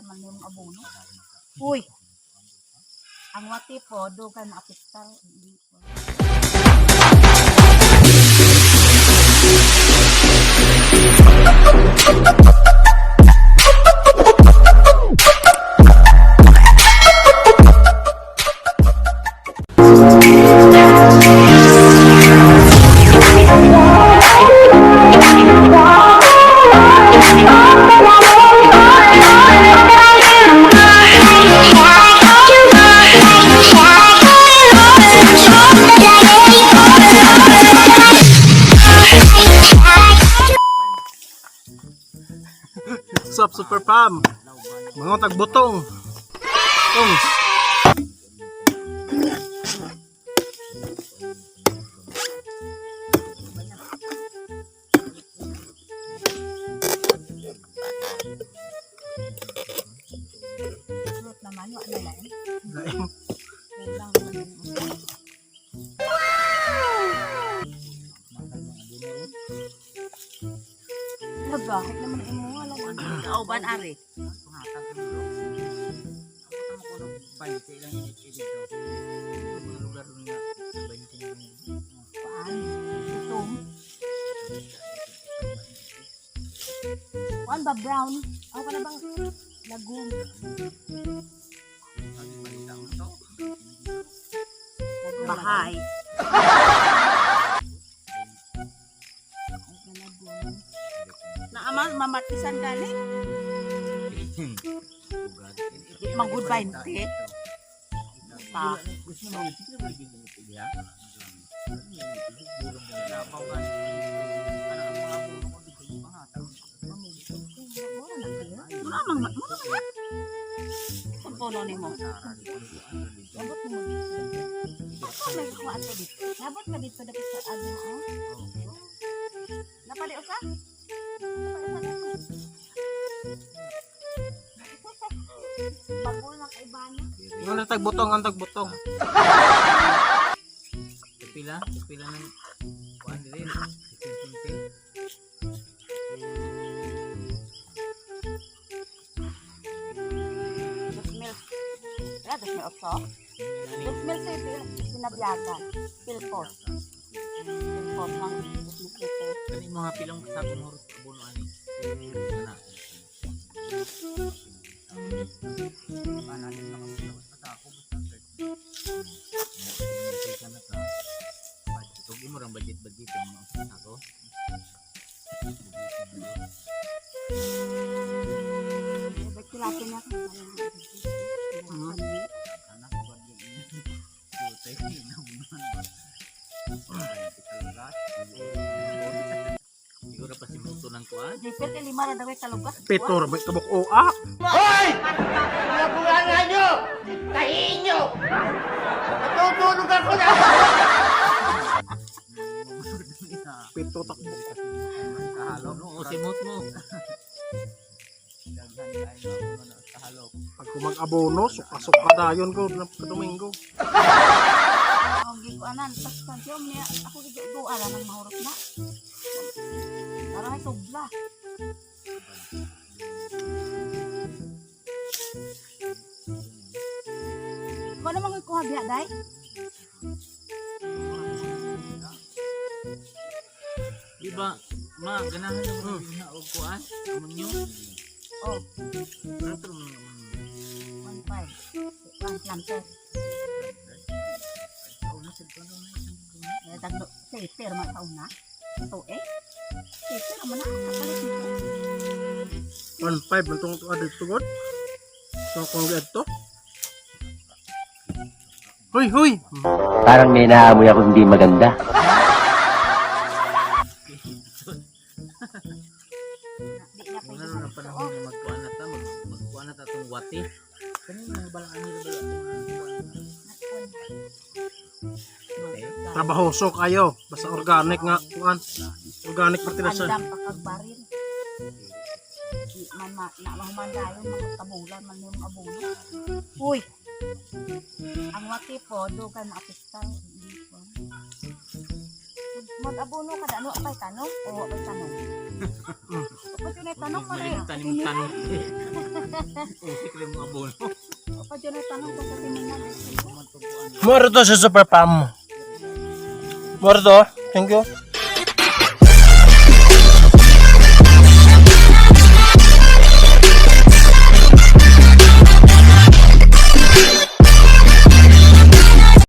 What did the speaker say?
Kuan man yung abono. Uy. Ang wati po do kay maapektar. What's up, Super Pam? Mga tagbutong. Tong. Fruit naman wa na lang. Laing. Kulang naman yung Nagahit naman imo wala. Kauban ari. Paan? Itom. Kuan ba brown? Ako ka na bang lagom? Bahay. Naama mamatisan gani. Di man good 20. Pa. Mura man mura man. Kung puno nimo. Labot mo dito. Ako may kuha ato dito. Labot ka dito dapat sa ano oh. Napali usa? Napali usa dito. Bagol na kay Bana. Yung tagbutong, ang tagbutong. Pila, pila ng kuan diri. Pinti. Dos mil. Wala, 2,008. 2,000 sa sinabiyagan. Pilpos. Pilpos ng 2,007. Kani mga pilang kasabong horot abono ani. Ana. Budget mo rang budget budget ang mga ako. Dapat kilapin niya. Anak ko Siguro pa si Muto ng kuan. Jipir kay lima ra daw kay kalugas. Pito, may kabuk oa. Hoy! Mga nyo! Tahiin nyo! Natutulog ako na! Pito takbo. Kahalo. Oo, si Mut mo. Pag kumag-abono, suka-suka dayon ko ng Domingo. Ang gikuanan tas kantiyo niya ako giduduan lang ng mahurot na. Para may sobra. Ikaw naman kuha biya day. Di ba, ma, ganahan na mo na og kuan? Amonyo. Oh, Pero tro mo naman. 1.5. One planter. Eh, tagdo, safety man sa una. Ito eh. Safety man na, kapalit nito. 1.5 man tong tuwa dito god. So kung dito. Hoy, hoy. Parang may naamoy ako hindi maganda. Di na Muna pwede ron sa ang dito. panahon nga magkuan na ta, magkuan na ta tong wati. Kani mga balaan nila ba kuan? Trabahoso kayo. Basta organic nga kuan. Organic fertilizer. Andam pa kag baril. Di man ma, na mahuman dayon mga kabulan man yung abono. Uy. Ang wati po do kay maapektar. Mag-abono ka ano pa'y tanong? Oo, ay tanong. Opa dyan ay tanong ko na. Malimtan yung tanong. Usik rin mo abono. Opa dyan ay tanong ko sa tininan. Moro to sa Super Pam. Moro to. Thank you.